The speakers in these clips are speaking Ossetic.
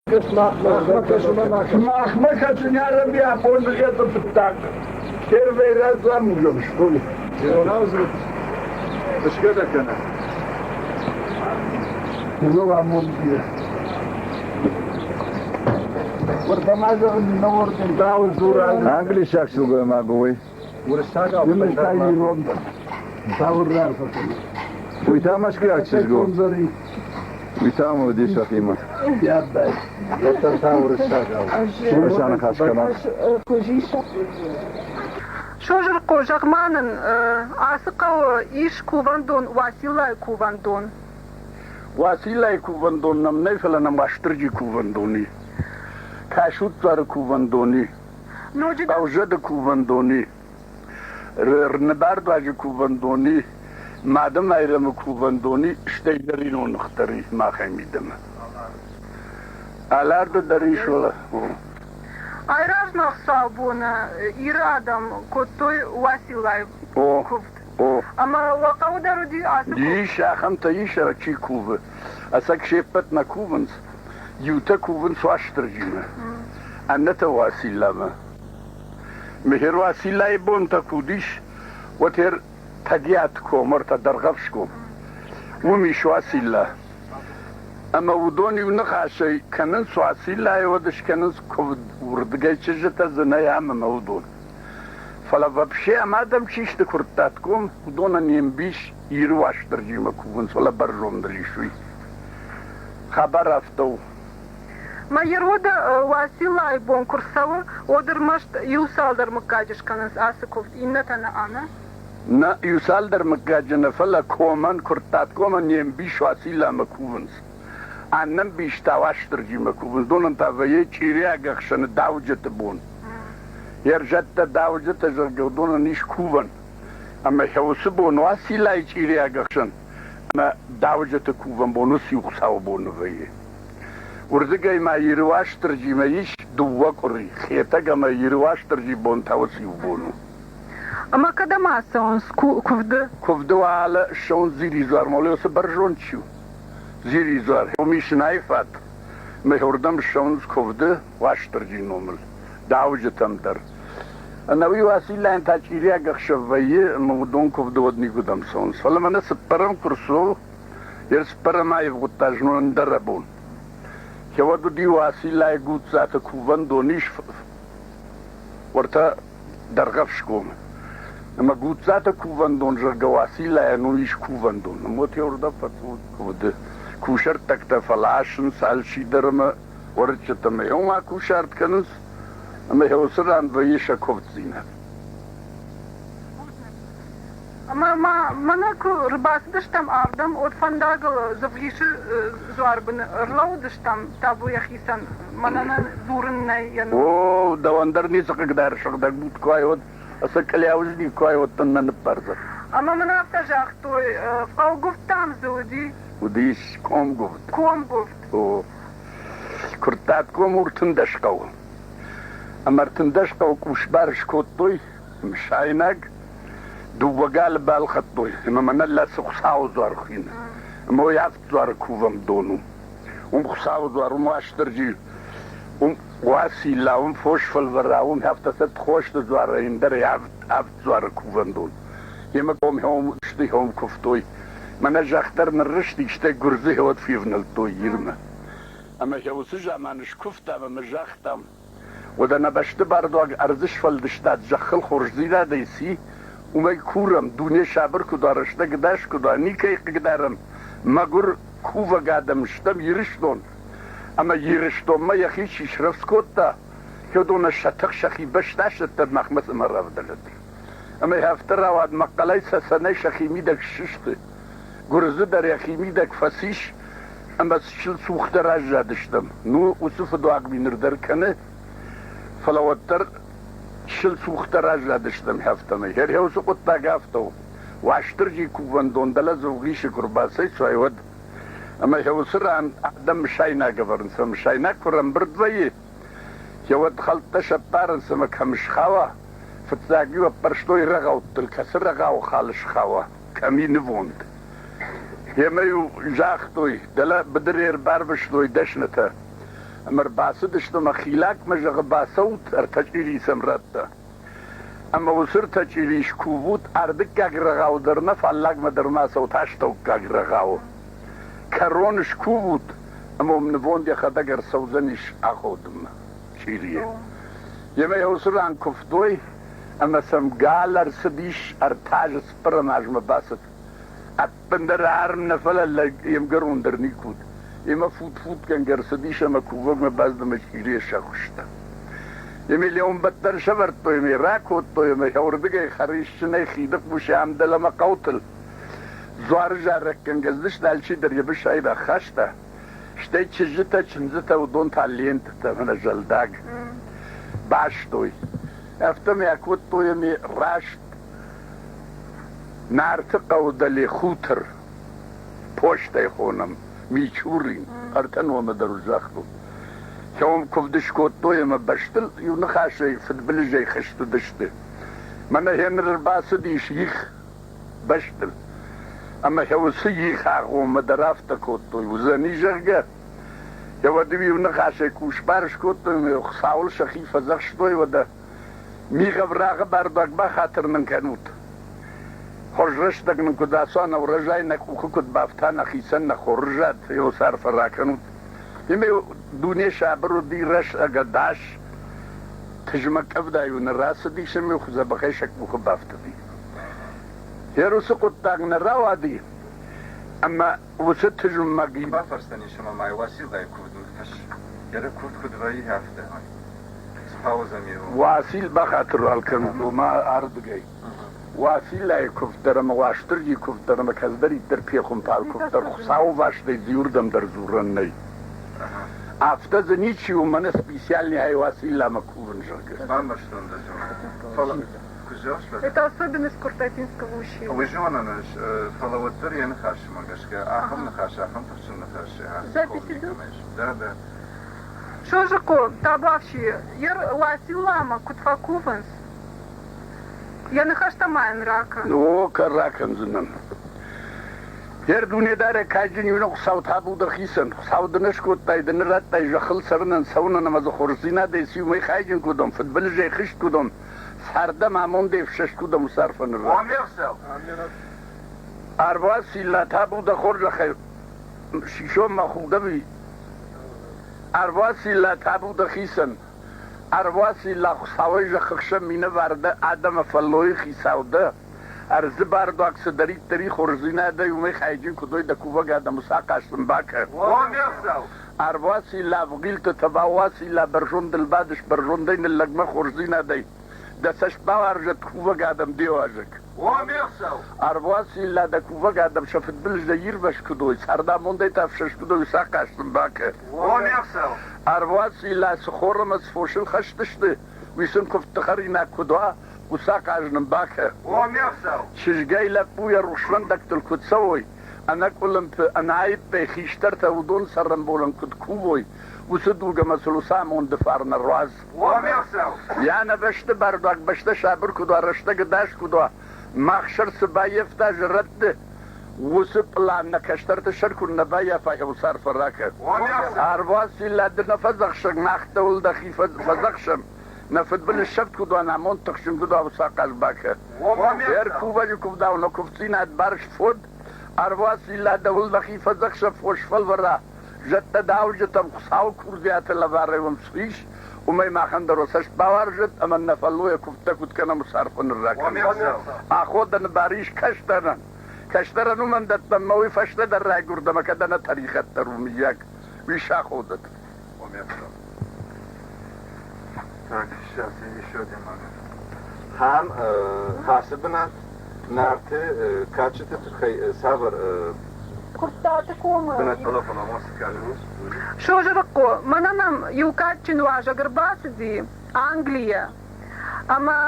Сымахмӕ кӕсынӕрӕби абон это фыццаг. Первый раз замужем, что ли? Иронау дзырд фысгӕ кӕны. Иронау амонд бирӕ. Уырдӕм зӕгъын нӕ орден дауы дзурӕг. Англисаг сылгоймаг у уый. Уырыссагау ирон дӕр. Цауыр рарфӕ кӕны. Уый та мӕскуыйаг чызг у. Уый та ам уыди сӕхимӕ. Уӕддӕр та уырыссагау. Ӕз аныхас кӕнӕм. Созырхъо, зӕгъ-ма нын, ацы хъӕуы ис кувӕндон Уациллайы кувӕндон? Уациллайы кувӕндон нӕм нӕй, фӕлӕ нӕм Уастырджи кувӕндон и. Кӕсутдзары кувӕндон и. Хъӕузӕды кувӕндон и. Рныбардуаджы кувӕндони, Мады Майрӕмы кувӕндони, стӕй дӕр ироных дӕр и махӕй мидӕмӕ. Аларды дӕр ис, фӕлӕ Айразмӕ хуыцаубоны Иры адӕм кодтой Уациллайы куывд. Ӕмӕ уӕ хъӕуы дӕр уыди ацы куывд? Ис, ахӕмтӕ ис, чи кувы. Ӕцӕг се ппӕт нӕ кувынц. Иутӕ кувынц Уастырджимӕ, аннӕтӕ Уацилламӕ. Мехер Уациллайы бонтӕ куы уыдис, уӕд ӕр Тӕгиат ком, ӕртӕ Дӕргъӕвсгом. Уым ис Уацилла. Ӕмӕ уыдон иу ныхасӕй кӕнынц Уациллайы, уӕд скӕнынц куывд, уырдыгӕй чызджытӕ дзы нӕй ам ӕмӕ уыдон. Фӕлӕ вообще ам адӕм чи сты Куырттатгом, уыдонӕн не мбис Иры Уастырджимӕ кувынц, фӕлӕ бӕрзондыл ис уый. Хабар афтӕ у. Мӕ Ероды Уациллайы бон куы рцӕуы, уӕд ӕрмӕст иу цалдӕр мыггаджы скӕнынц ацы куывд, иннӕтӕ нӕ ӕнӕ? Нӕ, иу цалдӕр мыггаджы нӕ, фӕлӕ комӕн, Куырттатгомӕн не мбис Уацилламӕ кувынц. Аннӕ мбис та Уастырджимӕ кувынц. Донӕн та вӕййы чъириаг ӕхсӕны дауджыты бон. Йе рзӕттӕ дауджытӕ, зӕгъгӕ, уыдонӕн ис кувӕн. Ӕмӕ уыцы бон Уациллайы чъириаг ӕхсӕн ӕмӕ дауджыты кувӕн бон уыцы иу хуыцауы боны вӕййы. Уырдыгӕй ма Иры Уастырджимӕ ис дыууӕ къуыри, Хетӕг ӕмӕ Иры Уастырджи бон та уыцы иу бон у. Ӕмӕ кӕдӕм ацӕуынц куывды? Куывды уӕле ссӕуынц Дзиридзуармӕ, уыцы бӕрзонд чи у? Дзиридзуар. Уым ис найфат, ӕмӕ уырдӕм ссӕуынц куывды Уастырджийы номыл, дауджытӕм дӕр. Ӕнӕуи Уациллайӕн та чъириаг ӕхсӕв вӕййы, ӕмӕ уыдон куывды уӕд никуыдӕм цӕуынц. Фӕлӕ мӕнӕ цыппӕрӕм куы рцӕуы, йе цыппӕрӕм аивгъуыдта знон ӕндӕрӕбон. Кӕуӕд уыди Уациллайы Гудзаты кувӕндон ис уӕртӕ Дӕргъӕвсгомы. Ӕмӕ Гудзаты кувӕндон, зӕгъгӕ, Уациллайӕн уым ис кувӕндон. Ӕмӕ уӕд уырдӕм фӕцӕуынц куывды. Кусӕрттӕгтӕ фӕласынц алчидӕр ӕмӕ уӕрыччытӕ ӕмӕ ома кусарт кӕнынц, ӕмӕ уыцы ран вӕййы сӕ куывддзинад. Ӕмӕ ма мӕнӕ куы ӕрбацыдыстӕм ардӕм, уӕд фӕндагыл Дзывгъисы дзуарбын ӕрлӕууыдыстӕм табу йӕхицӕн. Мӕнӕн дзурын нӕй йӕ ном. О, дӕуӕн дӕр ницы хъыгдары сыгъдӕг буд куы уай, уӕд ӕцӕг къляуызник куы уай, уӕд дын нӕ ныббардзӕн. Ӕмӕ мын афтӕ загътой, хъӕугуывд дам дзы уыди. Уыдис комгуывд. Комгуывд. О. Куырттатгом у 13 хъӕуы. Ӕмӕ 13 хъӕуы къусбар скодтой мысайнаг, дыууӕ галы балхӕдтой ӕмӕ мӕнӕ лӕцы Хуыцауы дзуар хуины. Ӕмӕ уый авд дзуары кувӕн дон у. Уым Хуыцауы дзуар, уым Уастырджи, уым Уацилла, уым фос фӕлвӕра, уым афтӕ сӕ Тхосты дзуарӕй ӕндӕр авд дзуары кувӕндон. Емӕ комхӕм сты хӕм куывтой. Мӕнӕ зӕхх дӕр ныррызти, стӕй гуырдзы уӕд февнӕлдтой Ирмӕ. Ӕмӕ уыцы заманы скуывтам ӕмӕ загътам, уӕдӕ нӕ бӕсты бардуаг ӕрдзы сфӕлдыстад зӕххыл хорздзинадӕй ци, уымӕй курӕм, дуне сабыр куыд уа, рӕстӕг ӕдас куыд уа, никӕй хъыгдарӕм, мӕгуыр кувӕг адӕм стӕм Ирыстон. Ӕмӕ Ирыстонмӕ йӕхи чи срӕвдз кодта, уыдонӕн сӕ тых сӕхи бӕстӕ сӕттӕд махмӕ цӕмӕ равдӕлӕд. Ӕмӕ афтӕ рауад, мӕхъхъӕлӕй цӕцӕнӕй сӕхи мидӕг ссысты. Гуырдзы дӕр йӕхи мидӕг фӕцис ӕмӕ чысыл цухдӕр аззадыстӕм. Ну, уыцы фыдуаг ми ныр дӕр кӕны, фӕлӕ уӕддӕр чысыл цухдӕр аззадыстӕм афтӕмӕй. Гъе уыцы хъуыддаг афтӕ у. Уастырджи кувӕндон дӕлӕ Дзывгъисы куы рбацӕйцуай, уӕд ӕмӕ уыцы ран адӕм мысайнаг ӕвӕрынц. Мысайнаг куы рӕмбырд вӕййы, уӕд хӕлттӕ сӕппарынц ӕмӕ кӕм схауа, фыццаг-иу ӕппӕрстой рӕгъӕуттыл, кӕцы рӕгъауы хал схауа, кӕм и нывонд. Емӕ-иу загътой, дӕлӕ быдыры ӕрбарвыстой дӕснытӕ. Ӕмӕ ӕрбацыдысты ӕмӕ Хилакмӕ, зӕгъы, бацӕут, ӕртӕ чъирийы сӕм радта. Ӕмӕ уыцы ӕртӕ чъирийы скувут, ардыккаг рӕгъау дӕр нӕ, фаллагмӕ дӕр ма цӕут астӕуккаг рӕгъауы. Кӕрон скувут, ӕмӕ уым нывонд йӕхӕдӕг ӕрцӕудзӕнис аходынмӕ чъирийы. Емӕ йӕ уыцы ран куывтой, ӕмӕ сӕм гал ӕрцыдис, ӕртӕ азы цыппӕрӕм азмӕ бацыд. Ӕппындӕр арм нӕ, фӕлӕ лӕг йе мгӕрон дӕр никуы уыд. Емӕ фут-футгӕнгӕ ӕрцыдис ӕмӕ кувӕгмӕ бацыд ӕмӕ чъирийӕ сахуыста. Емӕ леонбӕттӕн сӕвӕрдтой ӕмӕ йӕ ракодтой ӕмӕ йӕ уырдыгӕй хӕрисджынӕй хиды хъусы ам дӕлӕмӕ хъӕутыл дзуары зарӕггӕнгӕ цыдысты, алчидӕр йӕ бысӕй рахаста, стӕй чызджытӕ, чындзытӕ, уыдон та лентытӕ, мӕнӕ зӕлдаг бастой. Афтӕмӕй акодтой ӕмӕ раст Нарты хъӕуы дӕле хутор, постӕй хонӕм, Мичурин, ӕртӕ номы дӕр загътон. Кӕуым куывд скодтой ӕмӕ бӕстыл иу ныхасӕй фыдбылызӕй хызт уыдысты. Мӕнӕ гъеныр ӕрбацыдис их бӕстыл. Ӕмӕ уыцы их агъоммӕ дӕр афтӕ кодтой, уыдзӕни, зӕгъгӕ. Уӕд-иу ныхасӕй къусбар скодтой ӕмӕ Хуыцауыл сӕхи фӕдзӕхстой, уӕдӕ мигъ-ӕврагъы бардуаг бахатыр нын кӕнут. Хорз рӕстӕг нын куыд ацуа, нӕ урожай нӕ къухы куыд бафта, нӕхицӕн нӕ хорзад еу арфӕ ракӕнут. Ӕмӕ дуне сабыр уыди, рӕстӕг ӕдас, тызмӕг къӕвда-иу нӕ рацыдис ӕмӕ дзӕбӕхӕй сӕ къухы бафтыди. Уыцы хъуыддаг нӕ рауади, ӕмӕ уыцы тызмӕг Бафӕрсдзӕн ис ӕмӕ ма Уасилайы куывд ныффысс. Йӕ куывд куыд вӕййы, афтӕ. Сфаудзӕн ирон. Уасил бахатыр уал кӕнут, ома ардыгӕй. Уасилайы куывд дӕр ӕмӕ Уастырджийы куывд дӕр ӕмӕ кӕддӕриддӕр пехуымпар куывд дӕр Хуыцауы вастӕй дзы иуырдӕм дӕр дзурӕн нӕй. Афтӕ дзы ничи у, мӕнӕ специальный Уасилламӕ кувын, зӕгъгӕ. Бамбӕрстон дӕ зонд. Фӕлӕ куы зӕгъыс, Это особенность Куртатинского ущелья. Уый зонын ӕз, фӕлӕ уӕддӕр йӕ ныхасмӕ гӕсгӕ ахӕм ныхас, ахӕм тыхджын ныхас Запись идет? Да, да. Созыкъо, табуафси, ер Уасилламӕ куыд фӕкувынц, Йӕ ныхӕстӕ ма йын ракӕн. О, ракӕндзынӕн. Йе Дунедарӕг кадджын иунӕг Хуыцау табу дӕхицӕн. Хуыцау дын скодтай, ды ныр радтай зӕххыл цӕрынӕн, цӕуынӕн ӕмӕ дзы хорздзинадӕй цы иумӕ хайджын куы уыдон, фыдбылызӕй хызт куы уыдон, цардӕм амондӕй ӕфсӕст куы уыдон, уыцы арфӕ ныр Арвуацилла, табу дӕ хорзӕхӕй, сисон мӕ худӕви. Арвуацилла, табу дӕхицӕн. Ӕруацилла Хуыцауӕй зӕххы хсӕн минӕвар дӕ, адӕмы фӕллойы хицау дӕ. Ӕрдзы бардуаг цыдӕриддӕр и хорздзинадӕй, уымӕй хайджын куыд уой дӕ кувӕг адӕмы сӕ ахъаз сын бакӕ. Ӕруацилла ӕвгъилты Тӕбӕуацилла бӕрзондыл бадыс бӕрзондӕй ныллӕгмӕ хорздзинадӕй. Дӕ цӕст бауарзӕд кувӕг адӕм де уазӕг. Ӕруацилла дӕ кувӕг адӕм сӕ фыдбылызӕй ирвӕзт куыд уой, цардамондӕй та ӕфсӕст куыд уой, уыцы ахъаз сын бакӕ. Ӕрвуацилла цы хор ӕмӕ цы фосыл хӕст сты, уый сын куывдты хӕринаг куыд уа, уыцы ахъаз нын бакӕ. Чызгӕй лӕппуйӕ рухсвӕндӕгтыл куыд цӕуой, ӕнӕкъуылымпы, ӕнӕаиппӕй хистӕртӕ уыдон цӕрӕнбонӕн куыд кувой, уыцы дуг ӕмӕ сыл уыцы амонды фарн ӕруадз. Йӕ нӕ бӕсты бардуаг бӕстӕ сабыр куыд уа, рӕстӕг ӕдас куыд уа, мах сӕр цы баййӕфта зӕрӕдты, уыцы пълан нӕ кӕстӕрты сӕр куы нӕ баййафа, уыцы арфӕ ракӕ. Арвуацилла ды нӕ фӕдзӕхсӕг, мах дӕуыл дӕхи фӕдзӕхсӕм. Нӕ фыдбылыз сӕфт куыд уа, нӕ амонд тыхджын куыд уа, уыцы ахъаз бакӕ. Ӕркувӕджы куывдау нӕ куывддзинад барст фод, Арвуацилла дӕуыл дӕхи фӕдзӕхсӕг фос фӕлвӕра, зӕдтӕ дауджытӕм Хуыцауы курдиаты лӕварӕй уым цы ис, уымӕй махӕн дӕр уӕ цӕст бауарзӕд ӕмӕ нӕ фӕллойӕ куывдтӕ куыд кӕнӕм, уыцы арфӕ нырракӕнӕм. Аходӕны бар ис кӕстӕрӕн. Кӕстӕрӕн уымӕн дӕттӕм, мӕ уый фӕстӕдӕр райгуырд ӕмӕ кӕд ӕнӕ тӕригъӕд дӕр у, мыййаг, уый саходӕд. Так, сейчас еще один момент. Хан хасы бынат Нарты кадджыты тыххӕй цавӕр Куырттаты комы Созырыхъо, мӕнӕ нӕм иу кадджын уазӕг ӕрбацыди Английӕ ӕмӕ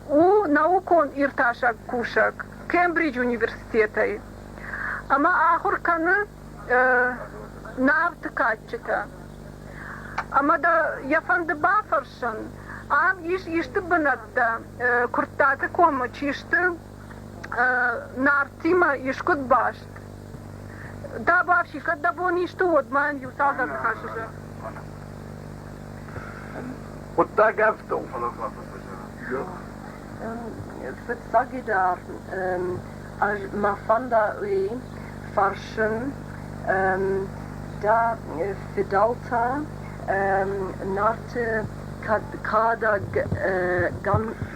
у наукон иртасӕг кусӕг Кембриджы университетӕй ӕмӕ ахуыр кӕны Нарты кадджытӕ. Ӕмӕ дӕ йӕ фӕнды бафӕрсын, ам ис исты бынӕттӕ, Куырттаты комы чи сты, Нартимӕ искуыд баст? Дӕ бафси, кӕд дӕ бон исты уӕд ма йын иу цалдӕр ныхасы зӕгъ. Хъуыддаг афтӕ у. Фыццагидӕр ӕз мӕ фӕндӕуй фӕрсун дӕ фидӕлтӕ Нарты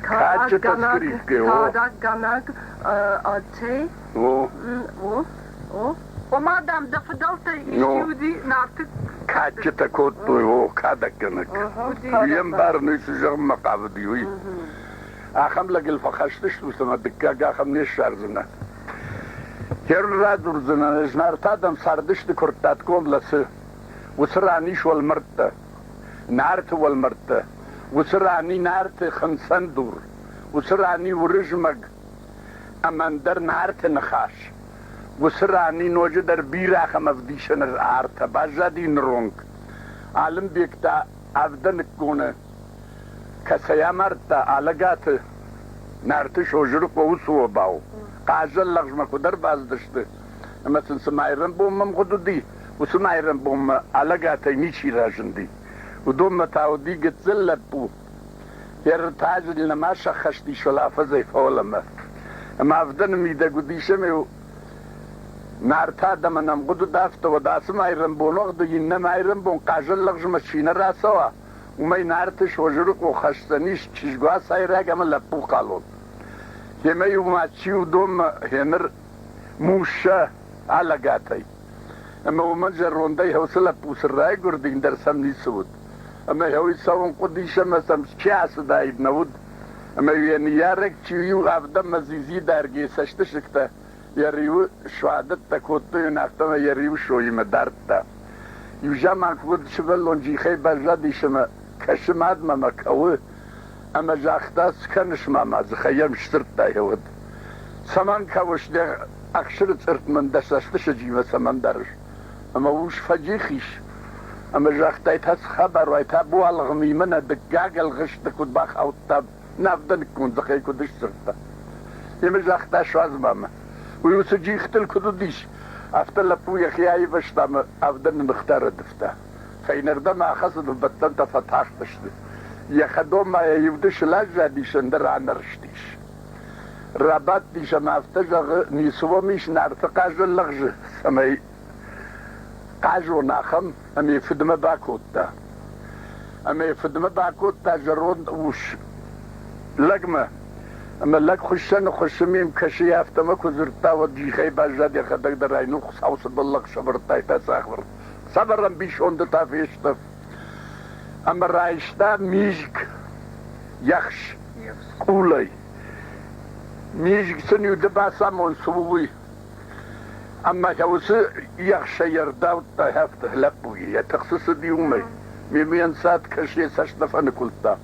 кадӕггӕнӕг адтӕй? О. Ома, дам, дӕ фыдӕлтӕй исчи уыди Нарты Кадджытӕ кодтой, о, кадӕггӕнӕг. Уый ӕмбарын, уый цы зӕгъынмӕ хъавыди, уый. Ахӕм лӕгыл фӕхӕст стут ӕмӕ дыккаг ахӕм не ссардзынӕ. Хер радзурдзынӕн, ӕз Нарты адӕм цардысты Куырттатгом лӕцы. Уыцы ран ис уӕлмӕрдтӕ, Нарты уӕлмӕрдтӕ. Уыцы ран и Нарты хынцӕн дур. Уыцы ран и Уырызмӕг ӕмӕ ӕндӕр Нарты ныхас. Уыцы ран и ноджыдӕр бирӕ ахӕм ӕвдисӕны артӕ баззади ныронг. Алымбег та авдӕныкконы кӕцӕй амардта Алӕгаты Нарты Созырыхъо уыцы обау. Хъазӕн лӕгъзмӕ куыд ӕрбацыдысты ӕмӕ сын цы майрӕмбонмӕ мгъуыд уыди, уыцы майрӕмбонмӕ Алӕгатӕй ничи разынди. Уыдонмӕ та уыди гыццыл лӕппу, Йе ртӕ нӕма сӕххӕст ис, фӕлӕ афӕдзӕй фӕуӕлӕмӕ. Ӕмӕ авдӕны мидӕг уыдис ӕмӕ-иу Нарты адӕмӕн ӕмгъуыд уыд афтӕ, уӕд ацы майрӕмбон уӕгъды иннӕ майрӕмбон хъазӕн лӕгъзмӕ чи нӕ рацӕуа, уымӕй Нарты Созырыхъо хӕсдзӕнис чызгуацайраг ӕмӕ лӕппу-хъалон. Йемӕ-иу ма чи уыдонмӕ гъеныр Муссӕ Алӕгатӕй. Ӕмӕ уымӕн зӕрондӕй уыцы лӕппу цы райгуырди, ӕндӕр сӕм ницы уыд. Ӕмӕ уый цӕуын хъуыдис ӕмӕ сӕм чи ацыдаид, нӕ уыд. Ӕмӕ йӕ ныййарӕг чи иу авдӕнмӕ дзидзидаргӕ цӕстысыгтӕ йӕ риуы суадӕттӕ кодтой ын, афтӕмӕй йӕ риуы соимӕ дардта. Иу заман куы уыд сывӕллон джихӕй баззадис ӕмӕ кӕсы мадмӕ ӕмӕ кӕуы, ӕмӕ загъта, цы кӕныс, мама, дзыхӕй йӕм сдзырдта йӕ уд. Цӕмӕн кӕуыс, де ӕхсыры цъыртт мын дӕ цӕстысыджимӕ цӕмӕн дарыс? Ӕмӕ ус фӕджих ис ӕмӕ загътай та цы хабар уай, та буалгъ мимӕ нӕ дыккаг ӕлгъысты куыд бахаудта, нӕ авдӕныккон дзыхӕй куыд сдзырдта. Емӕ загъта, суадз ма мӕ. Уый уыцы джихтыл куыд уыдис, афтӕ лӕппу йӕхи аивӕзта ӕмӕ авдӕны ныхтӕ рӕдывта. Фӕйнӕрдӕм ахӕцыд, бӕттӕнтӕ фӕтахтысты. Йӕ хӕдон ма йӕ иу дысыл аззадис, ӕндӕр анӕрстис. Рабадтис ӕмӕ афтӕ зӕгъы, ницы уӕм ис Нарты хъазӕн лӕгъзы, цӕмӕй хъазон ахӕм, ӕмӕ йӕ фыдмӕ бакодта. Ӕмӕ йӕ фыдмӕ бакодта зӕронд ус лӕгмӕ. Ӕмӕ лӕг хуыссӕны хуыссы ме мкӕсы, афтӕмӕ куы дзырдта, уӕд джихӕй баззад йӕхӕдӕг дӕр ай ну Хуыцау цы бӕллӕх сӕвӕрдтай та цахвыр. Цавӕр ӕмбисонды та фесты? Ӕмӕ райста мизг ехс къулӕй. Мизг сын-иу ды бацамон, цы у уый. Ӕмӕ уыцы ехсӕй ӕрдаудта афтӕ лӕппуйы, йӕ тых цы цыди, уымӕй. Ме ӕнцад кӕсы, йӕ цӕст нӕ фӕныкъуылдта.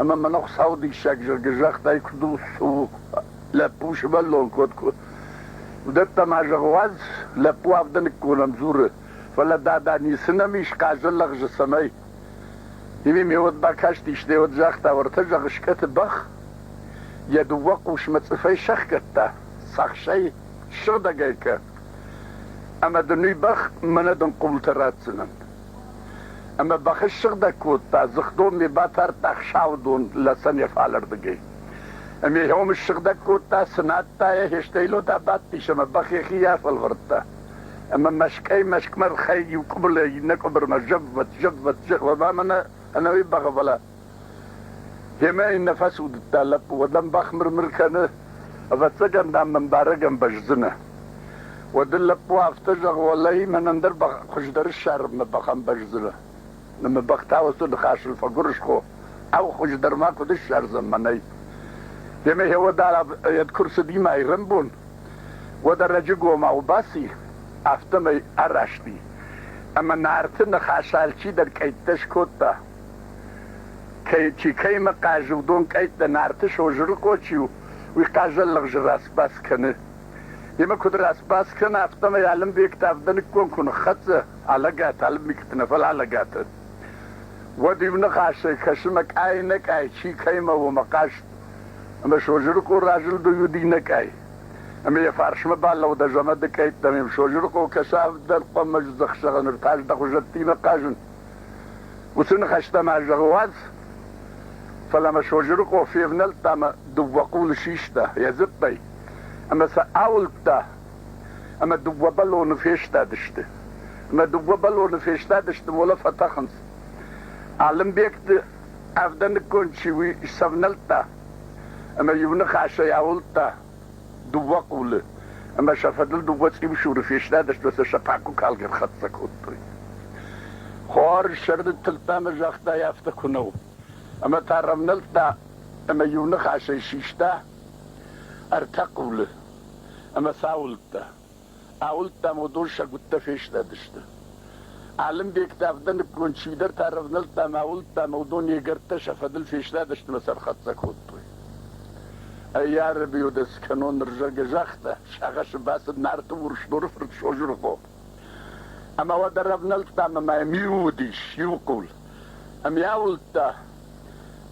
Ӕмӕ мӕнӕ Хуыцауы диссаг, зӕгъгӕ, загътай, куыд у, цы у, лӕппу сывӕллон код куы. Уыдӕттӕ ма зӕгъ, уадз, лӕппу авдӕныккон ӕм дзуры, фӕлӕ дада ницы нӕм ис хъазӕн лӕгъзы цӕмӕй. Ими ме уӕд бакастис, де уӕд загъта, уӕртӕ зӕгъ скъӕты бӕх, йӕ дыууӕ хъусмӕ цъыфӕй сӕхгӕдта, цӕхсӕй ссыгъдӕг ӕй кӕ, ӕмӕ дын уый бӕх мӕнӕ дын хъултӕ ратдзынӕн. Ӕмӕ бӕхы ссыгъдӕг кодта, дзыхдон ме батардта ӕхсӕвдон лӕсӕн йӕ фалӕрдыгӕй. Ӕмӕ йӕ уым ссыгъдӕг кодта, цынадта йӕ, стӕй лотӕ бадтис ӕмӕ бӕх йӕхи афӕлвӕрдта. Ӕмӕ мӕскъӕй мӕскъмӕ рхӕй иу къуыбырӕй иннӕ къуыбырмӕ зӕввӕт, зӕввӕт, зӕввӕт, мӕнӕ ӕнӕуи бӕхы, фӕлӕ Темӕ йын нӕ фӕцудыдта лӕппу, уӕд ӕм бӕх мыр-мыр кӕны, ӕвӕццӕгӕн, дам, мӕм барӕгӕн бӕздзынӕ. Уӕд ын лӕппу афтӕ зӕгъы, уӕллӕй, мӕнӕн дӕр хуыздӕр ссарынмӕ бӕхӕн бӕздзынӕ. Ӕмӕ бӕх та уыцы ныхасыл фӕгуырысхо, ау, хуыздӕр ма куыд ссардзӕн мӕнӕй. Темӕ уӕд йӕд куы рцыди майрӕмбон, уӕд ӕрӕджыгомау баци, афтӕмӕй араст и. Ӕмӕ Нарты ныхас алчидӕр къӕйттӕ скодта. Чи кӕимӕ хъазы, уыдон къӕйттӕ Нарты Созырыхъо чи у, уый хъазӕн лӕгъзы рацбац кӕны. Йемӕ куыд рацбац кӕны, афтӕмӕй Алымбегты авдӕныккон куы ныххӕццӕ, Алӕгаты, Алымбегты нӕ, фӕлӕ Алӕгаты, уӕд иу ныхасӕй кӕсы мӕ къай нӕ къай, чи кӕимӕ у мӕ хъазт. Ӕмӕ Созырыхъо разылд, уый уыди нӕ къай. Ӕмӕ йӕ фарсмӕ балӕуд ӕз ӕмӕ ды къӕйттӕм Созырыхъо кӕсы авдӕн хъуамӕ здзӕхсӕгъы ныр та ӕз дӕ хуызӕттимӕ хъазын. Уыцы ныхӕстӕ ма зӕгъы, уадз, фӕлӕ мӕ Созырыхъо февнӕлдта ӕмӕ дыууӕ хъулы систа йӕ дзыппӕй ӕмӕ сӕ ауылдта ӕмӕ дыууӕ бӕлоны фестадысты. Ӕмӕ дыууӕ бӕлоны фестадысты, уӕлӕ фӕтӕхынц. Алымбегты авдӕныккон чи уый сӕвнӕлдта ӕмӕ иу ныхасӕй ауылдта дыууӕ къулы ӕмӕ сӕ фӕдыл дыууӕ цъиусуры фестадысты сӕ сӕ пакуы калгӕ ӕрхӕццӕ кодтой. Хорз сӕрды тылдта ӕмӕ загъта, афтӕ куы нӕу. Ӕмӕ та рӕвнӕлдта ӕмӕ иу ныхасӕй систа ӕртӕ къулы ӕмӕ сӕ ауылдта. Ауылдта ӕмӕ уыдон сӕгуыттӕ фестадысты. Алымбегты авдӕныккон чидӕр та рӕвнӕлдта ӕмӕ ауылдта ӕмӕ уыдон егӕрттӕ сӕ фӕдыл фестадысты ӕмӕ сӕ ӕрхӕццӕ кодтой. Ӕййарӕби уӕдӕ цы кӕнон ныр, зӕгъгӕ, загъта, сагъӕсы бацыд Нарты Урсдоры фырт Созырыхъо. Ӕмӕ уӕд ӕрӕвнӕлдта ӕмӕ ма йӕм иу уыдис, иу хъул. Ӕмӕ ауылдта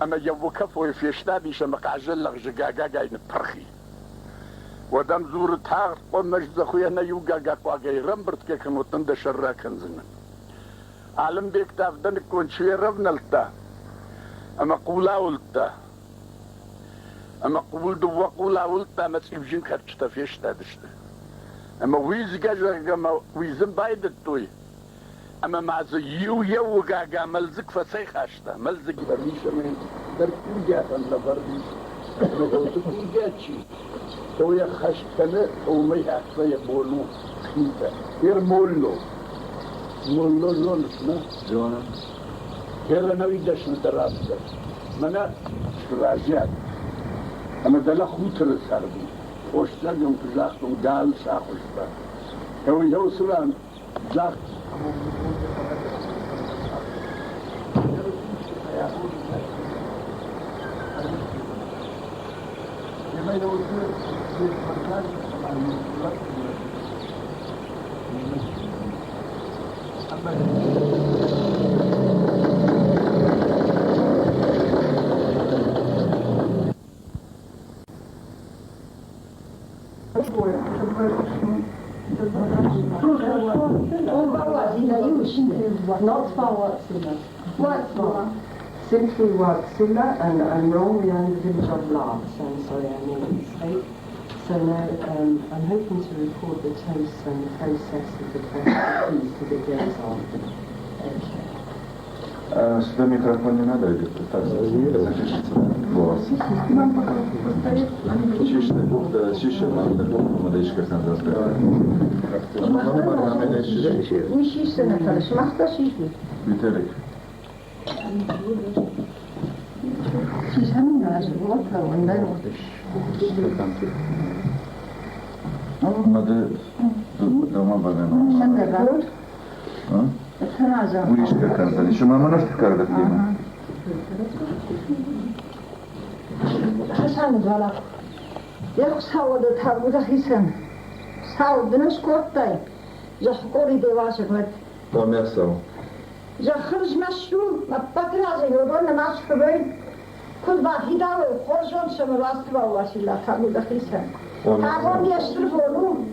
ӕмӕ йӕ уыкӕфойы фестадис ӕмӕ хъазӕн лӕгъзы гагагай ныппырх и. Уӕд ӕм дзуры, тагъд хъуамӕ здзӕхуйӕ нӕ иу гага хъуагӕй ӕрӕмбырдгӕ кӕнон, дын дӕ сӕр ракӕндзынӕн. Алымбегты авдӕныккон чи ӕрӕвнӕлдта ӕмӕ хъул ауылдта, ӕмӕ хъул дыууӕ хъул ауылдта ӕмӕ цъиуджын кӕрчытӕ фестадысты. Ӕмӕ уидзгӕ, зӕгъгӕ, ӕмӕ уидзын байдыдтой, ӕмӕ ма дзы иу еугага мӕлдзыг фӕцӕйхаста. Мӕлдзыг дӕр ис ӕмӕ йын дӕр курдиатӕн лӕвӕрд ис. Ӕмӕ уыцы курдиат чи, то йӕ хӕст кӕны, то уымӕй афтӕ йӕ бон у хинтӕ. Ермолло. Молло зоныс, нӕ? Зонын. Херӕнӕуи дӕсныдӕр афтӕ. Мӕнӕ сразиат. Ӕмӕ дӕлӕ хуторы царди. Хосдзӕгӕн куы загътон, гал сахуыста. Еу цы ран загъд Not Simply Watsila, and I'm wrong, we are in the village of Lars. I'm sorry, I made a mistake. So now I'm hoping to record the toasts and the process of the peace as it goes on. Okay. А, сюда микрофон не надо или так запишется, да? Голос. Чище, Виталик. Надо дома багана. Ուրիշ կրկան Շմամանով կարգ Хасан зала. Яхсауды табуда хисан. Саудны скоттай. Захкори девасыгмет. Померсау. Захрз машу, маппатразы йодон масхбей. Куд бахидавы хорзон самраства васила табуда хисан. Табон ястрфону.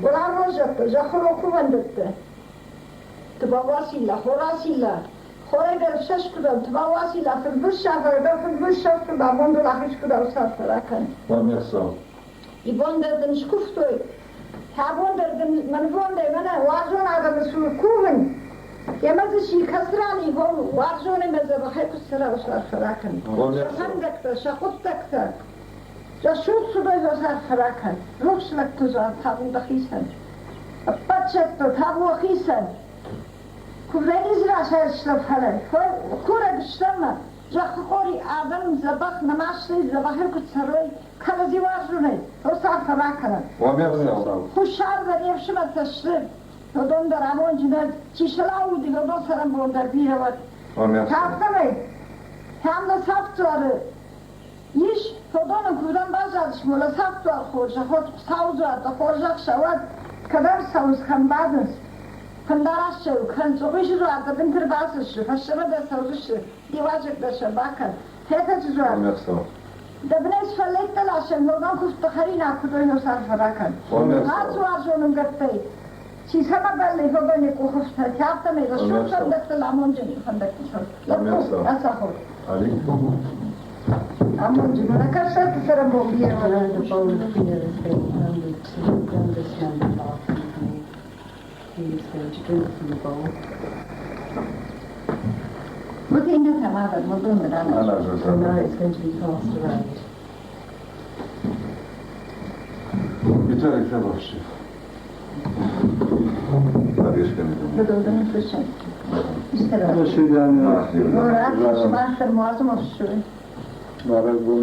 Уравозак захроку вандатта. Тбавасила, хорасила. Хорегер шешкудам, тбавасила, фрбушафер, фрбушафер, бабондул ахишкудам сарфаракан. Померсау. Ибондерден скуфтой. Табондерден манвонде мана уарзон адам су кувен. Ямазши касрани гол уарзон маза бахайку сара сарфаракан. Шахандакта, шахуттакта. Жашут субай сарфаракан. Рухслактуза табу дахисан. Аппатшатто табу хисан. Кувенизра шашлафхалай. Кура бштама. Жахқори адам забах намашли забахир куцарой калази варжуне. Осарфаракана. Померсау. Хушар дар евшма ташриб. Тодон дар амон жина чишалауди тодон сарам бондар бирават. Померсау. Тафтамай. Хамда сафтуары. Иш тодон кудан базадш мола сафтуар хоржа хот саузуар да хоржах шават. Кадар сауз хан бадынс. Хандарашчев хан цогишзуар да бинтер басыш. Фашама да саузыш. Диважик да шабакан. Хетачзуар. Померсау. Дабнес фалетталашем тодон куфтахарина кудойно сарфаракан. Померсау. Ацуаржоным гаттай. Чи цӕмӕ бӕллы, уыдоны къухы фтӕ, афтӕмӕй рӕсугъд фӕндӕгтыл, амонджын фӕндӕгтыл цӕуы. Лӕппу, ацахуыр. Амонджын, нӕ кӕстӕрты цӕрӕнбон бирӕ. The bowl of beer has been handed to the youngest member of our company. He is going to drink from the bowl. And now it's going to be passed around. Виталий Федорович. До свидания. Бӕрӕгбон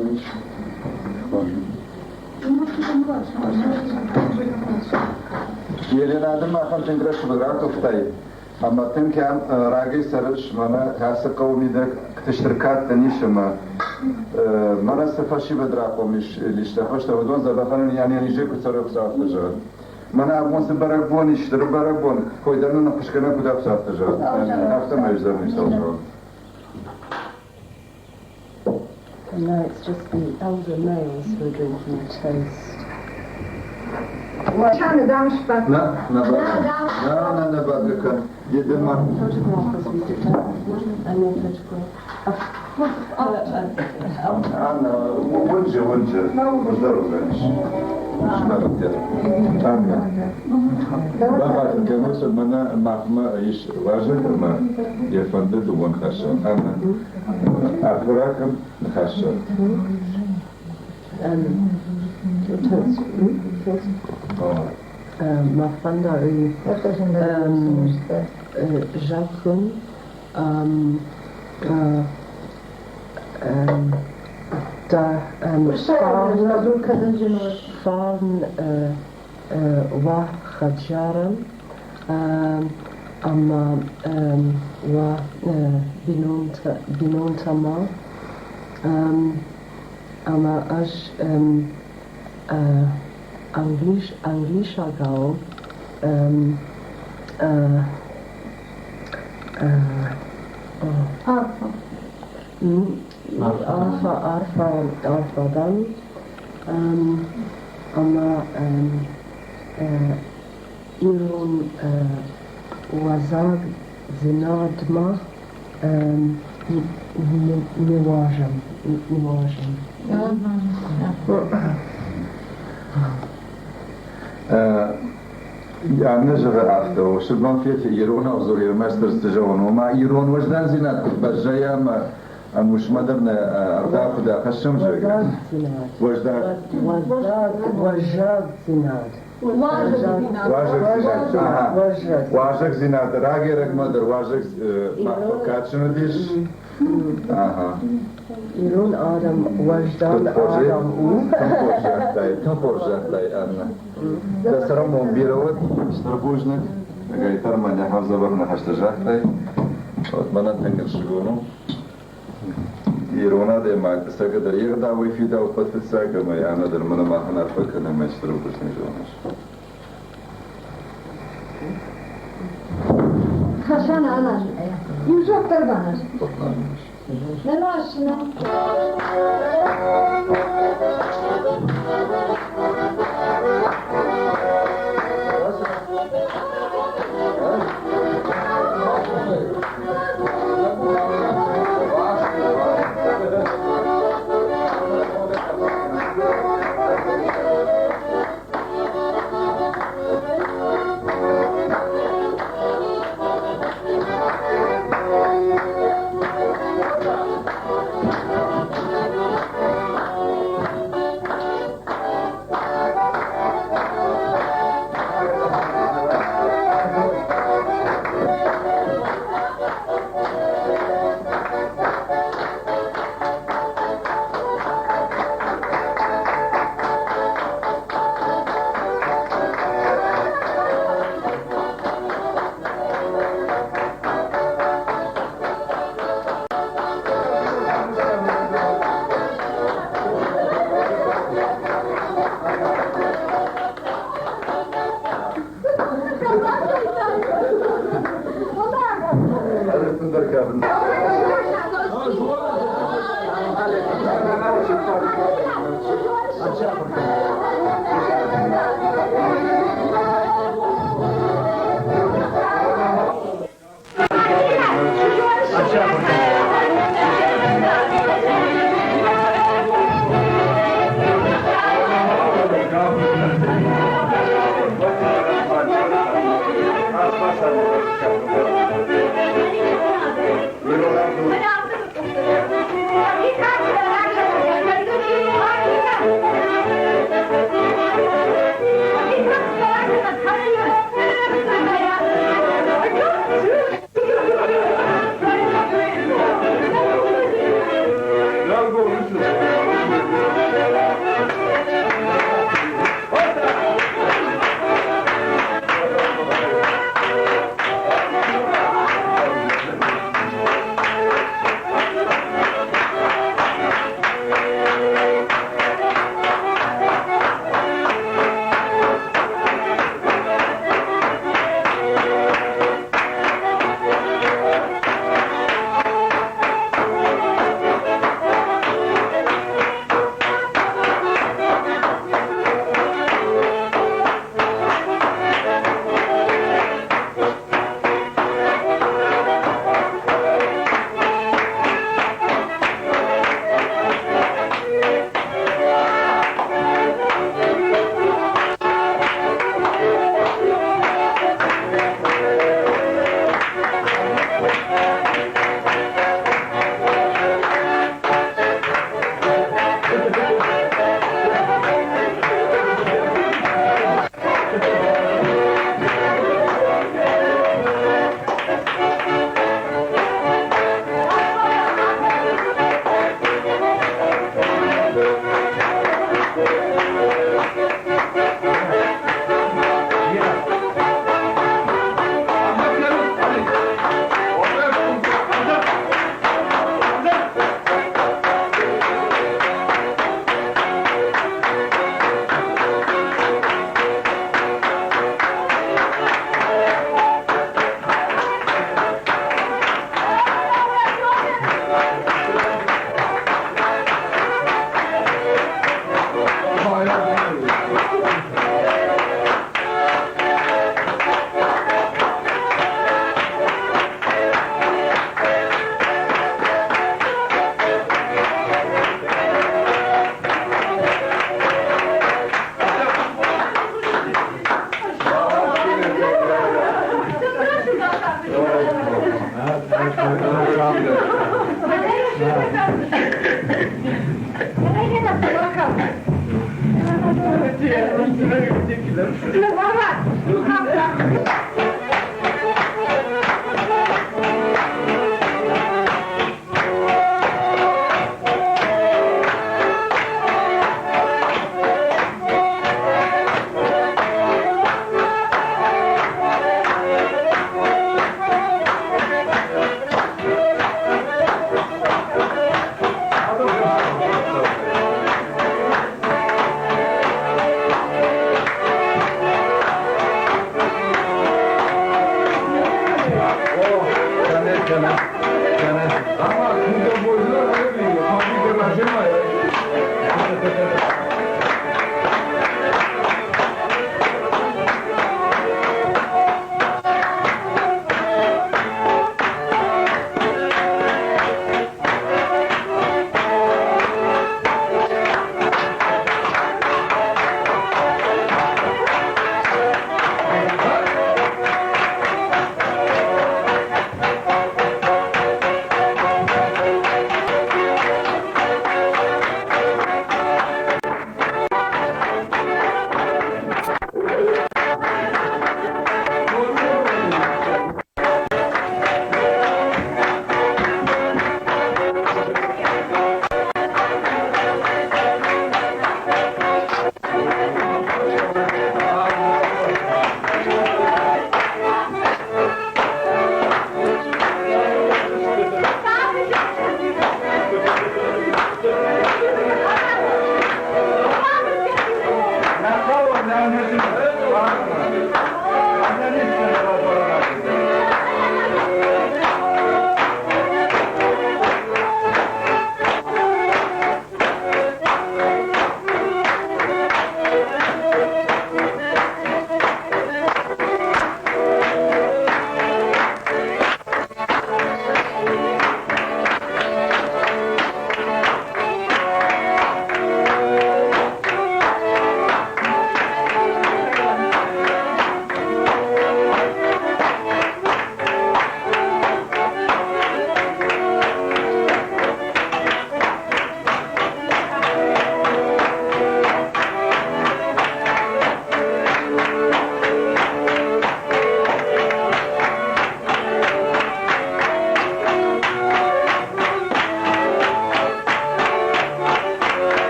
Еленады махӕн тынг рӕсугъд ракуывтай, ӕмӕ тынг рагӕй цӕрыс, мӕнӕ ацы хъӕуы мидӕг стыр кад дын ис ӕмӕ мӕнӕ цы фӕсивӕд рахъом ис листӕ фӕстӕ, уыдон дзӕбӕхӕн ӕнӕнизӕй куы цӕрой, Хуыцау афтӕ зӕгъӕд. Мӕнӕ абон цы бӕрӕгбон ис, стыр бӕрӕгбон, кой дӕр нын ӕххуысгӕнӕг куыд афтӕ зӕгъӕд. Афтӕмӕй ӕз дӕр ницӕуыл зӕгъын. And now it's just the elder males who are drinking a toast. На, на, на, на, на, на, Едема. Photograph as we sit down. And your photograph. Анна, уынджы, уынджы. Здорово, Анна. Бахатыр кӕнут, мӕнӕ махмӕ ис уазӕг ӕмӕ йӕ фӕнды дыууӕ ныхасы. Анна, арфӕ ракӕн ныхасы. Toast. Toast. Мӕ фӕнда у зӕгъын дӕ фарн уӕ хӕдзарӕн ӕмӕ уӕ бинонтӕмӕ, ӕмӕ ӕз англисагау арфӕ арфӕ дӕн ӕмӕ ирон уазӕгдзинадмӕ ниуазӕм. Аннӕ зӕгъы афтӕ, сырдон феты иронау дзуры ӕрмӕстдӕр цы зӕгъон, ома ирон уӕздандзинад куыд баззайа ӕмӕ ӕнусмӕ дӕр нӕ ӕгъдау куыд ахӕссӕм, зӕгъгӕ. Уӕздагдзинад. Уазӕгдзинад. Уазӕгдзинад рагӕй-рӕгмӕ дӕр уазӕг махмӕ кадджын уыдис. Ирон адӕм уӕздан адӕм у. Тынг хорз загътай, Анна. Дӕ цӕрӕнбон бирӕ уӕд, стыр бузныг. Гайтар ма нӕ хӕрзӕбӕх ныхӕстӕ загътай. Вот мӕнӕн тынг ӕхсызгон у. Ирон адӕймаг ӕцӕгдӕр йе гъдауӕй фидауы фыццаг ӕмӕ Анна дӕр мӕнӕ махӕн арфӕ кӕны ӕмӕ стыр бузныг зоныс. Хасан аназ. Иу баназ. Ne maaşına?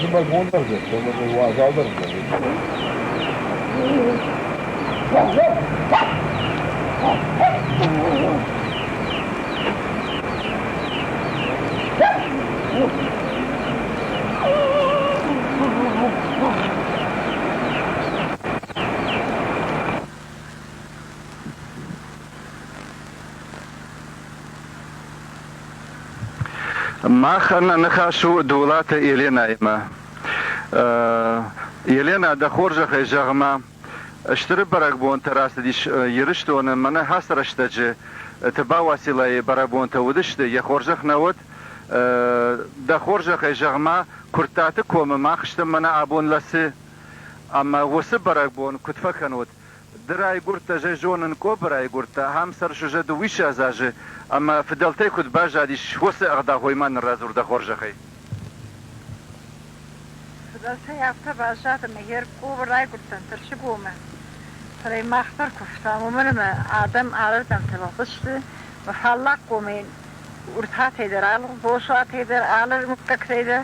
Зымӕгон дӕр дзы, уазал дӕр дзы. Махӕн нӕ ныхас у Дулаты Еленаимӕ. Елена, дӕ хорзӕхӕй зӕгъ-ма, стыр бӕрӕгбонтӕ рацыдис Ирыстоны, мӕнӕ ацы рӕстӕджы Тыбауацилайы бӕрӕгбонтӕ уыдысты, йӕ хорзӕх нӕ уыд. Дӕ хорзӕхӕй зӕгъ-ма, Куырттаты комы мах стӕм мӕнӕ абон лӕцы, ӕмӕ уыцы бӕрӕгбон куыд фӕкӕнут? Ды райгуырдтӕ, ӕз зонын, Къобы райгуырдтӕ, ахӕм сӕрсызӕ дыууиссӕдз азы, ӕмӕ фыдӕлтӕй куыд баззадис, уыцы ӕгъдауӕй ма ныррадзур дӕ хорзӕхӕй. Фыдӕлтӕй афтӕ баззад, ӕмӕ йе ркъобы райгуырдтӕн Тырсыгомы. Фӕлӕ мах дӕр куывтам, уымӕн ӕмӕ адӕм алырдӕмты лыгъдысты, мӕ фаллагкомӕй Уртатӕй дӕр, алы Босуатӕй дӕр, алы мыггӕгтӕй дӕр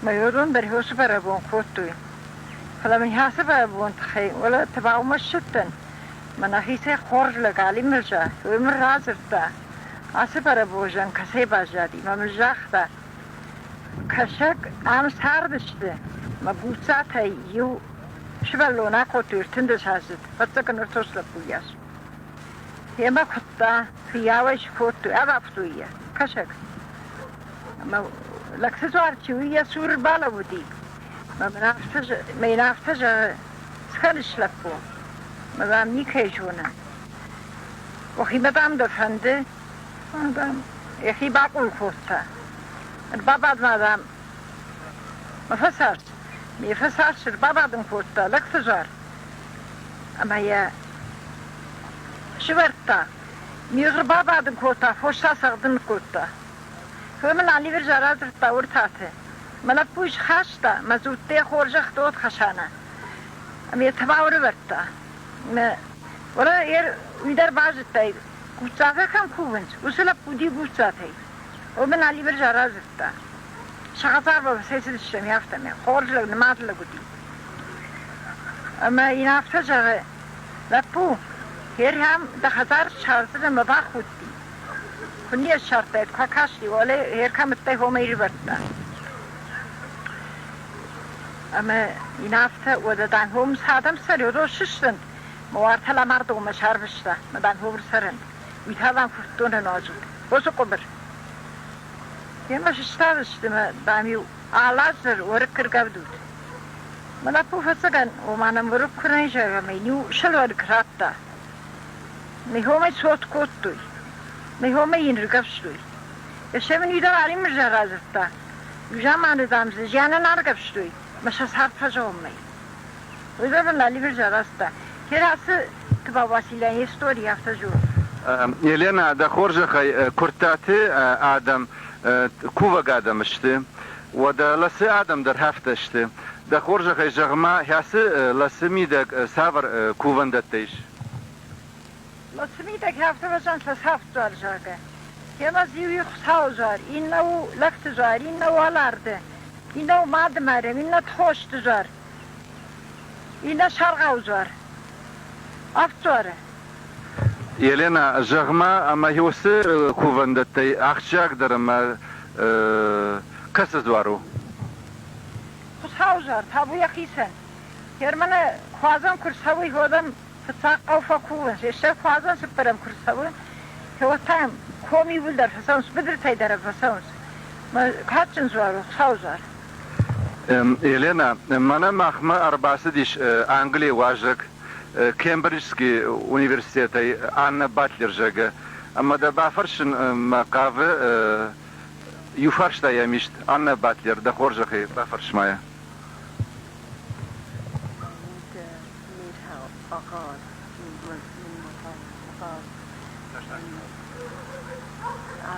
мӕ уыдон дӕр уыцы бӕрӕгбон кодтой. Фӕлӕ мын ацы бӕрӕгбон тыххӕй уӕлӕ Тыбаумӕ ссыдтӕн. Мӕ нӕхицӕй хорз лӕг Али Мырза, уый мын радзырдта, ацы бӕрӕгбон кӕцӕй баззади, мӕ мын загъта, кӕсӕг ам цардысты, мӕ Гуццатӕй иу сывӕллон акодтой ӕртындӕсаздзыд, фӕццӕгӕн ӕртос лӕппуйас. Йемӕ куыдта, фыййауӕй скодтой, ӕрӕфтой йӕ, кӕсӕг. Ӕмӕ лӕгты дзуар чи у, йӕ цуры балӕууыди. Мӕ мын афтӕ зӕгъы, скӕныс лӕппу, мӕ дам никӕй зонын. Уӕхимӕ дам дӕ фӕнды? Дам, йӕхи бакъул кодта. Ӕрбабад ма дам, мӕ фӕсарц. Ме фӕсарц ӕрбабадын кодта лӕгты дзуар. Ӕмӕ йӕ сывӕрдта. Мигъ ӕрбабадын кодта, фос та цӕгъдын кодта. Фӕлӕ мын алывӕрз арадзырдта Уыртаты. Мӕ лӕппуйы схаста, мӕ дзуттӕ хорзӕх дот Хасана. Ӕмӕ йӕ тӕбау ӕрӕвӕрдта. Мӕ уӕлӕ уый дӕр базыдтай, Гуццатӕ кӕм кувынц, уыцы лӕппу уыди Гуццатӕй. Уый мын алывӕрз арадзырдта. Сӕ хӕдзармӕ фӕцӕйцыдыстӕм афтӕмӕй. Хорз лӕг, нымад лӕг уыди. Ӕмӕ йын афтӕ зӕгъы, лӕппу, Херхӕм дӕ хӕдзар ссардзынӕ ӕмӕ бахудти. Куыннӕ ссардтаид, куы акасти, уӕле Херхӕмттӕй хомӕ ӕрывӕрдта. Ӕмӕ йын афтӕ, уӕдӕ дӕм хом цы адӕм цӕры, уыдон сыстӕнт, мӕ уартӕ ламардонмӕ сӕрвыста, мӕ дам хом ӕрцӕрӕнт. Уый та дам куывддонӕн уадзут. Уыцы къуыбыр. Йемӕ сыстадысты мӕ, дам-иу алы аз дӕр уӕрыкк ӕргӕвдут. Мӕ лӕппу фӕцӕгӕн, ома нӕм уӕрыкк куы нӕ зӕгъӕм, ӕмӕ йын иу сӕлуӕрыкк радта. Михомӕ цот кодтой. Михомӕ йын ргӕвстой. Есе мын уый дӕр Алимырза радзырдта. Иу заманы, дам, дзы зианӕн аргӕвстой, мӕ сӕ цард фӕзӕгъынмӕ. Уый дӕр мын Алимырза радзырдта. Керасы Тыбауасилӕн истори афтӕ зоны. Елена, дӕ хорзӕхӕй, Куырттаты адӕм кувӕг адӕм сты. Уӕдӕ Ласы адӕм дӕр афтӕ сты. Дӕ хорзӕхӕй, зӕгъ-ма, кӕцы Ласы мидӕг цавӕр кувӕндӕттӕ ис? Ласы мидӕг афтӕ вӕзӕн сӕ сӕфтдзуар, зӕгъгӕ. Темӕ зиуи Хуыцауы дзуар, иннӕ у лӕгты дзуар, иннӕ у Аларды, иннӕ у Мады Майрӕм, иннӕ Тхосты дзуар, иннӕ Саргъауы дзуар. Авд дзуары. Елена, зӕгъ-ма, ӕмӕ уыцы кувӕндӕттӕй ахсджиагдӕр ӕмӕ кӕцы дзуар у? Хуыцауы дзуар, табу йӕхицӕн. Германы куадзӕн куы рцӕуы, уӕд ӕм фыццаг хъӕу фӕкувынц, стӕй куадзӕн цыппӕрӕм куы рцӕуы, уӕд та йӕм ком иууылдӕр фӕцӕуынц, быдыртӕй дӕр фӕцӕуынц. Кадджын дзуар у, Хуыцауы дзуар. Елена, мӕнӕ махмӕ ӕрбацыдис Английы уазӕг Кембриджский университетӕй Анна Батлер, зӕгъгӕ. Ӕмӕ дӕ бафӕрсын мӕ хъавы иу фарста йӕм ист. Анна Батлер, дӕ хорзӕхӕй, бафӕрс ма йӕ.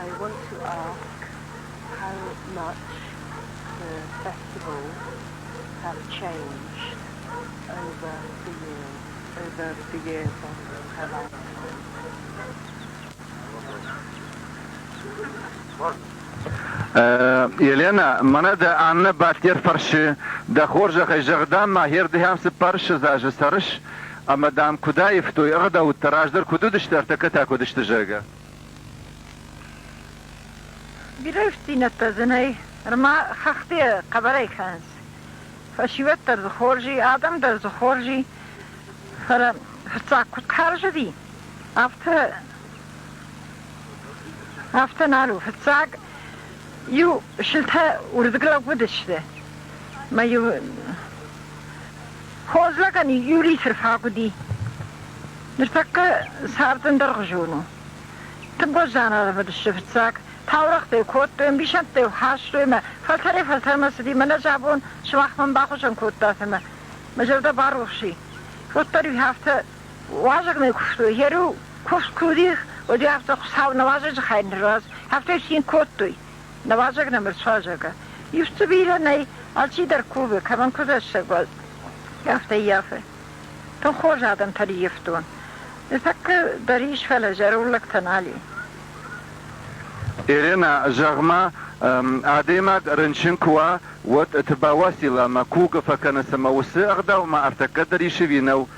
I want to ask how much the festivals have changed over the years, over the years of her lifetime. Елена, мӕнӕ дӕ Аннӕ Батлер фӕрсы, дӕ хорзӕхӕй зӕгъ, дам, ма хердыхӕм цыппарыссӕдз азы цӕрыс, ӕмӕ, дам, куыд аивтой ӕгъдӕуттӕ, раздӕр куыд уыдысты, ӕртӕккӕ та куыд сты, зӕгъгӕ. Бирӕ ивддзинӕдтӕ дзы нӕй, ӕрмӕ хӕхты хъӕбӕрӕй кӕнынц. Фӕсивӕд дӕр дзы хорз и, адӕм дӕр дзы хорз и, фӕлӕ фыццаг куыд карз уыди, афтӕ афтӕ нал у. Фыццаг иу сылтӕ уырдыг лӕууыдысты мӕ-иу хорз лӕгӕн иу литр фаг уыди. Ныртӕккӕ цард ӕндӕргъуызон у. Тынг уӕздан ӕрӕвӕрдысты фыццаг. Таурӕгътӕ кодтой, ӕмбисӕндтӕ хастой мӕ фӕлтӕрӕй-фӕлтӕрмӕ цыди. Мӕнӕ ӕз абон сымах мӕн бахуызӕн кодтат ӕмӕ мӕ зӕрдӕ барухс и. Уӕддӕр-иу афтӕ уазӕг нӕ куыстой. Йе-иу куыст куы уыди, уӕд-иу афтӕ Хуыцау нӕ уазӕджы хай нырраз. Афтӕ цин кодтой. Нӕ уазӕг нӕм ӕрцуазӕг. Иу дзы бирӕ нӕй, алчидӕр кувы, кӕмӕн куыд ӕссӕг уа, афтӕ ййафы. Тынг хорз адӕмтӕ рыййӕфтон. Ныртӕккӕ дӕр ис, фӕлӕ зӕронд лӕгтӕ нал и. Елена, зӕгъ-ма, адӕймаг рынчын куы уа, уӕд Тыбауацил ӕмӕ кугӕ фӕкӕнынц ӕмӕ уыцы ӕгъдаумӕ ӕртӕккӕ дӕр ис ӕви нӕу?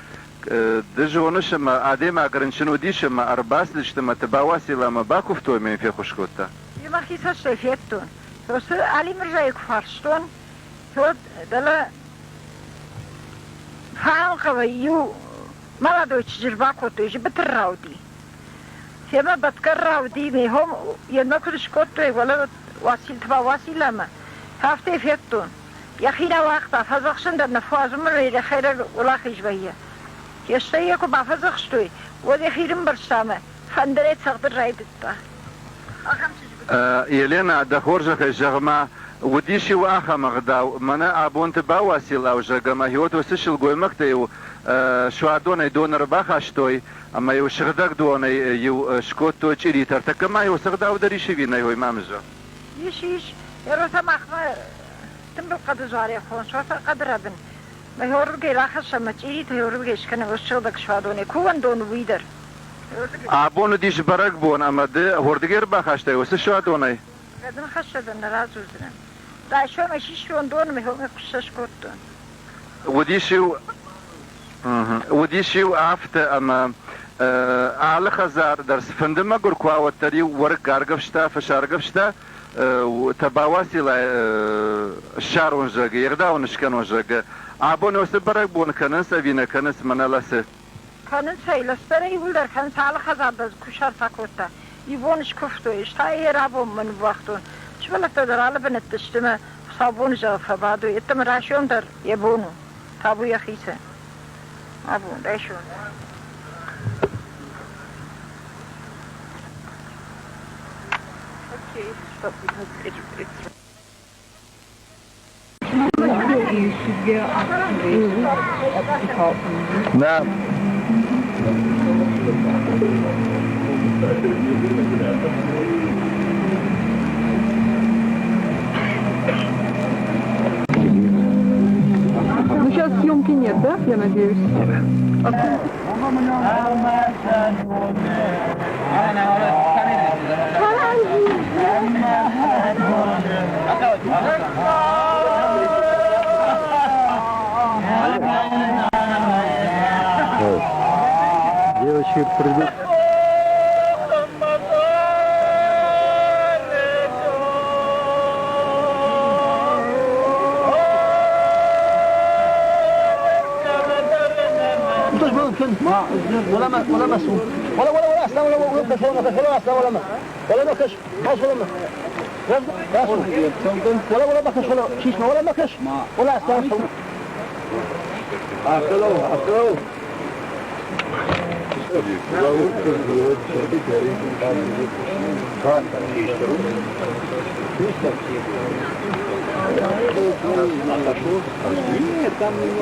Ды зоныс, ӕмӕ адӕймаг рынчын уыдис ӕмӕ ӕрбацыдысты ӕмӕ Тыбауацил ӕмӕ бакуывтой ӕмӕ йын феххуыс кодта. Мӕхи цӕстӕй федтон. Уыцы Алимырзайы куы фарстон, уӕд дӕлӕ Фӕнхъӕуӕй иу молодой чызджы рбакодтой, зыбытыр рауди. Семӕ бӕтгӕ рауди, ме хом йемӕ куыд скодтой, уӕлӕ Уасилтыба Уасилӕмӕ, афтӕ федтон. Йӕхи нӕ уагъта, фӕдзӕхсын дӕр нӕ фӕуадзынмӕ йӕ хӕйрӕг уӕлахиз вӕййы. Стӕй йӕ куы бафӕдзӕхстой, уӕд йӕхи рымбӕрста ӕмӕ фӕндырӕй цӕгъдын райдыдта. Елена, дӕ хорзӕхӕй зӕгъ-ма, уыдис-иу ахӕм ӕгъдау, мӕнӕ абонты бауасилау, зӕгъ, ӕмӕ гъеуӕд уыцы сылгоймӕгтӕ-иу суадонӕй дон ӕрбахастой ӕмӕ-иу сыгъдӕг донӕй-иу скодтой чъиритӕ. Ӕртӕккӕ ма иу цы ӕгъдау дӕр ис ӕви нӕй, уый ма мын зӕгъ. Ис, ис. Еротӕ махмӕ тымбыл хъӕды дзуарӕй хонынц, уӕддӕр хъӕды рӕбын. Мӕ уырдыгӕй рахӕссӕм мӕ чъиритӕ уырдыгӕй скӕнӕм сыгъдӕг суадонӕй. Кувӕндон уый дӕр. Абон уыдис бӕрӕгбон ӕмӕ ды уырдыгӕй ӕрбахастай уыцы суадонӕй? Гӕдын хӕссӕдӕн нӕ радзурдзынӕн. Райсомӕй систон дон ӕмӕ хомӕ хуыссӕ скодтон. Уыдис-иу афтӕ, ӕмӕ алы хӕдзар дӕр цыфӕнды мӕгуыр куы уа, уӕддӕр-иу уӕрыкк аргӕвста, фыс аргӕвста, Табауацилайы ссарон, зӕгъгӕ, йе гъдау ын скӕнон, зӕгъгӕ. Абон уыцы бӕрӕгбон кӕнынц ӕви нӕ кӕнынц, мӕнӕ лӕсы? Кӕнынц ӕй, лӕстӕрӕй иууылдӕр кӕнынц, алы хӕдзар дӕр кусарт акодта. Иу бон скуывтой, стӕй йӕ рабонмӕ ныууагътон. Сывӕллӕттӕ дӕр алы бынӕтты сты мӕ хуыцаубоны зӕгъы фӕбадой, ӕддӕмӕ райсом дӕр йӕ бон у. Табу йӕхицӕн. Абон, райсом. Okay, but because it's На. Ну сейчас съемки нет, да, я надеюсь? Девочки придут. ولا ما ولا مسؤول ولا ولا ولا اسلام ولا ولا كش ولا كش ولا اسلام ولا ما ولا ما كش خلاص ولا ما ولا ولا ما كش ولا شيش ولا ما كش ولا اسلام. اكلوا اكلوا.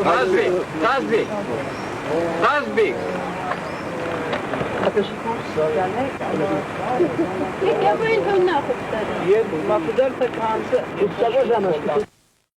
Казбик, Казбик, Казбик.